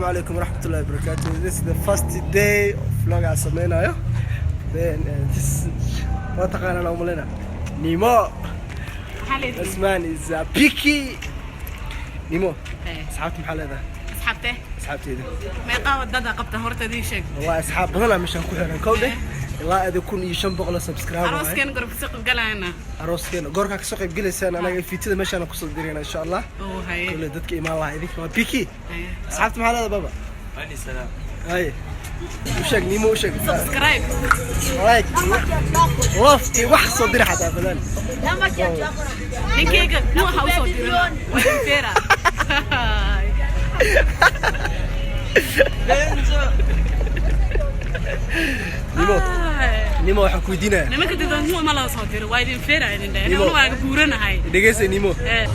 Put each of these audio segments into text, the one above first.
Calaykum waraxmatullahi wabarakaatu. This is the first day of vlog aan sameynayo. Then this waa taqaanaan aan umaleyna Nimo. This man is picky. Nimo, asxaabta maxaa leedahay? Asxaabte? Asxaabteyda. Meeqaa wadada qabta horta idii sheeg. Wallahi asxaab badan aa meeshaan ku xiran, kow dheh, ilaa ada 1500 subscribe waaye. Arooskeen gorob kasoo qaybgalayana. Arooskeena goorkaa kasoo qayb gelaysaan, anaga fiitida meeshaan kusoo dirayna insha Allah. Oo haye. Kule dadka imaan lahaa idinka waa picky. Haye. Asxaabta maxaa leedahay, baba? Haye, u sheeg Nimo, u sheeg. Subscribe. Like, love iyo wax soo dira xataa badan. Ninkeyga nuuxa usoo dirana waa idin feera. Nimo, Nimo, waxaan ku weydiinaya. Nimanka dadan nuuc ma laga soo diro, waa idin feera, idin dhahay. Nimo. Aniguna waa buuranahay. Dhegeysa Nimo. Eh.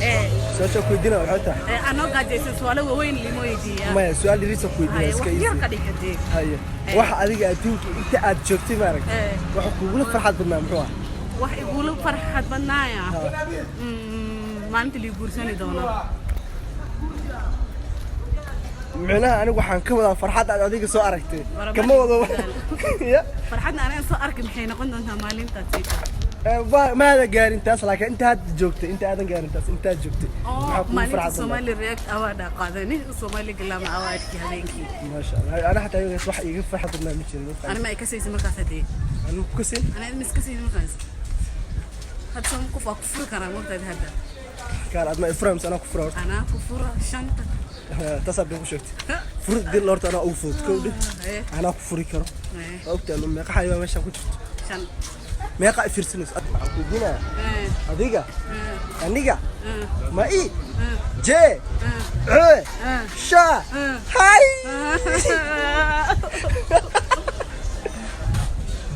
Su-aasha ku weydiinaya waxay tahay. Eh, anoo gaajaysan su'aalo waaweyn limo weydiiya. Maya, su-aal yariisa ku weydiinaya. Haye, iska wax yar easy. Ka dhig hadee. Haye, waxa adiga adduunka inta aad joogtay maaragtay, waxa kugula farxad badnaa muxuu ah? Wax igula farxad badnaaya, maalinta lii guursani doono. Micnaha anigu waxaan ka wadaa farxad aad adiga soo aragtay. Warama Kama wado ya. Farxadna aniga soo arki maxay noqon doontaa maalintaas siita? Eh, maada gaarin taas, laakiin inta aad joogtay, inta aadan gaarin taas, intaad joogtay, oo maxaa kugu maalinta farxad badnaa? Somali React Award aa qaadani, Somali Glamour Awardkii habeenkii. Maasha Allah, ana xataa ayagaas wax iiga farxad badnaa ma jirin. Ani ma ay kasaysa markaas hadee. Anigu ku kasin. Ana ma iska saysa markaas hadda, soo qof waa ku furi karaa mogtaada hadda. Kaan aad ma ifura mise anaa ku fura horta? Anaa ku fura shanta. Taasaa been ku sheegtay. Furid dil horta anaa ugu fudud, kow dheh. Anaa ku furi karo. Waa ogtahay meeqa xayawaan meeshaan ku jirto? Shan. Meeqa i fiirsanayso? Waxaan ku weydiinaya. Adiga, aniga, ma i je ce sha hay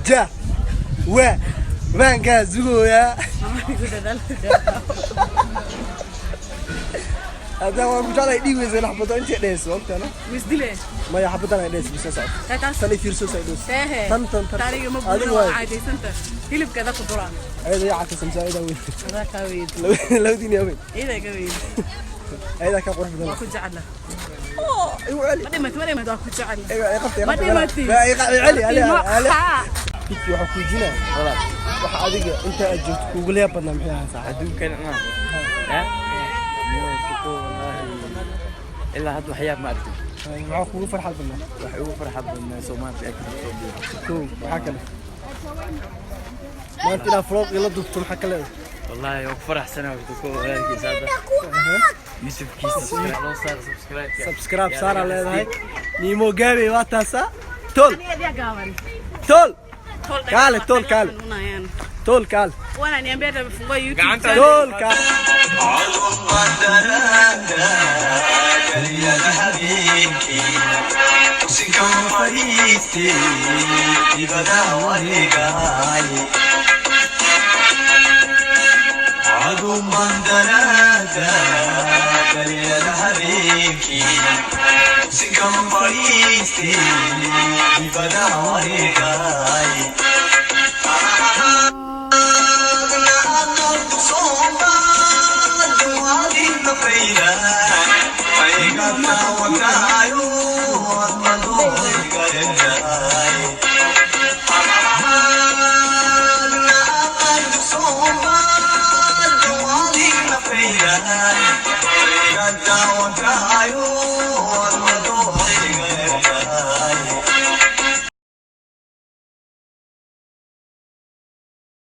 ja wa waankaa sugooyaa. Igu dadaal. Haddaan waan ku jeclahay dhiig weysa xabado intay dhehayso ogtaana. Misdile. Maya, xabadan ay dhehayso bisa socota. Taas. Tan i fiirso say dhehayso. Tehe. Tan, tan, tan. Taariga ma Adiga buuro waa waay. Caadaysanta hilibkeeda ku dura. Ayada yaa cagta samsa, ayadaa weyn. Adaa kaa weyn. Labadiin yaa weyn. Iidaa ka weyn. Ayadaa kaa qurux badan. Waa ku jecla. Igu celi. Ma dhimat, ma dhimat, waa ku jecla. Iga qabta. Ma dhimatid. Celi, celi, celi. Biki, waxaan ku weydiinaya, waxa adiga inta aad joogto kuugu yaab badnaa maxay ahaan saaxiib? Adduunkan ya wallaahi ilaa hadda waxyaab ma arkin. Maxaa kuugu farxad badnaa? Wax ugu farxad badnaa Soomaali React soo biiro. Kow, waxaa kale maanta inaad vlog ila duubto, maxaa ka leedahay? Wallaahi waan ku faraxsanahay horta, kow walaalkiisa hadda YouTube-kiisa subscribe loo saaro, subscribe. Subscribe saaraa leedahay. Nimo gaabey waa taasaa tol. Aniga gaaban. Tol. Tol. Kaale, tol, kaale. Tol, kaale. Wananiambia hata amefungua YouTube Gacanta- channel. Tol, kaale.